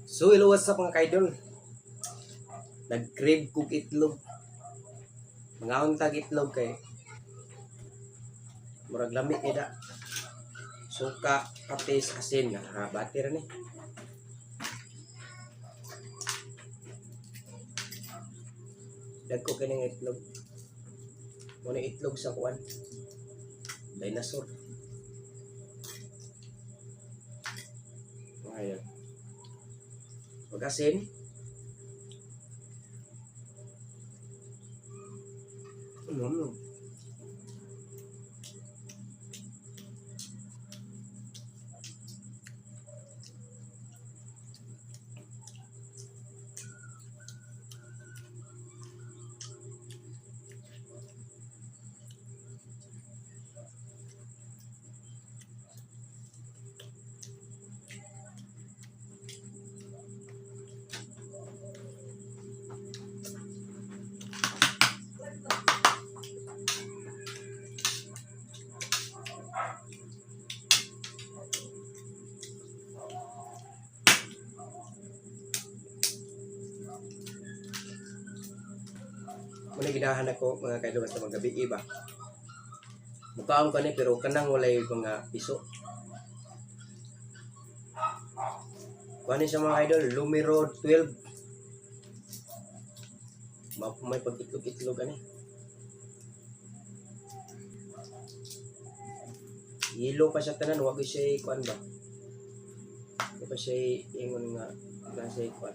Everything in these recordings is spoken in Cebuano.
So, hello, what's up, mga kaidol? Nag-crave kog itlog. Mga tag itlog kay murag lami kay da. Suka, patis, asin. Ha, bati ra ni. Dagko kini nga itlog. Muna itlog sa kuan. Dinosaur. Mga idol. Mag-asin. Ano? Muna ginahan ako, mga kaidol, basta magabi iba. Mukaon ka ni pero kanang walay mga piso. Kuha ni sa mga idol, Lumero 12. May pag-itlog-itlog ani. Yellow pa siya tanan, wag siya kuan ba. Wa pa siya ingon nga na siya kuan.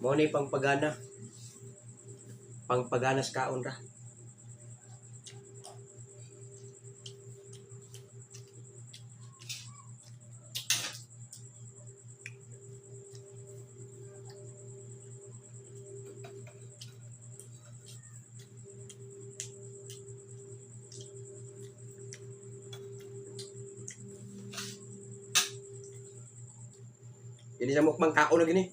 Mao ni pangpagana. Pangpagana sa kaon ra. Ini sa mukbang kaon na gini.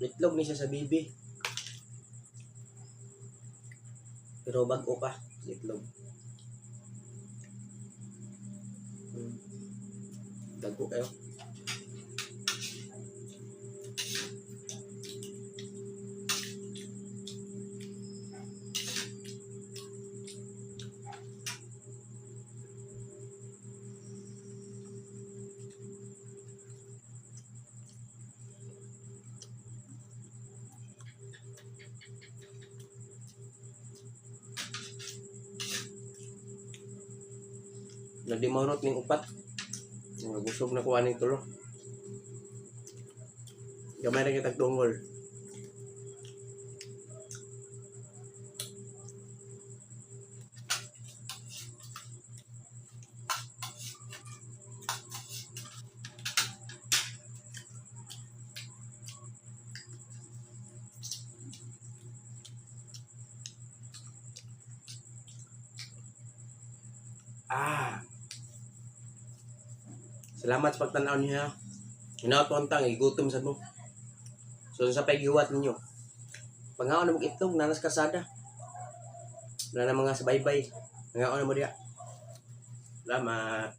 Itlog ni siya sa bibi. Pero bago pa, itlog. Dago kayo. Nagdimarot ning upat. Nga busog na kuha ning tulo. Gamay ra kitag tungol. Ah. Salamat sa pagtanaw niyo. Hinaot po ang igutom sa mo. So sa paghiwat ninyo. Pangaon na mo itlog, nanas kasada. Wala na mga sabaybay. Pangaon na mo diya. Salamat.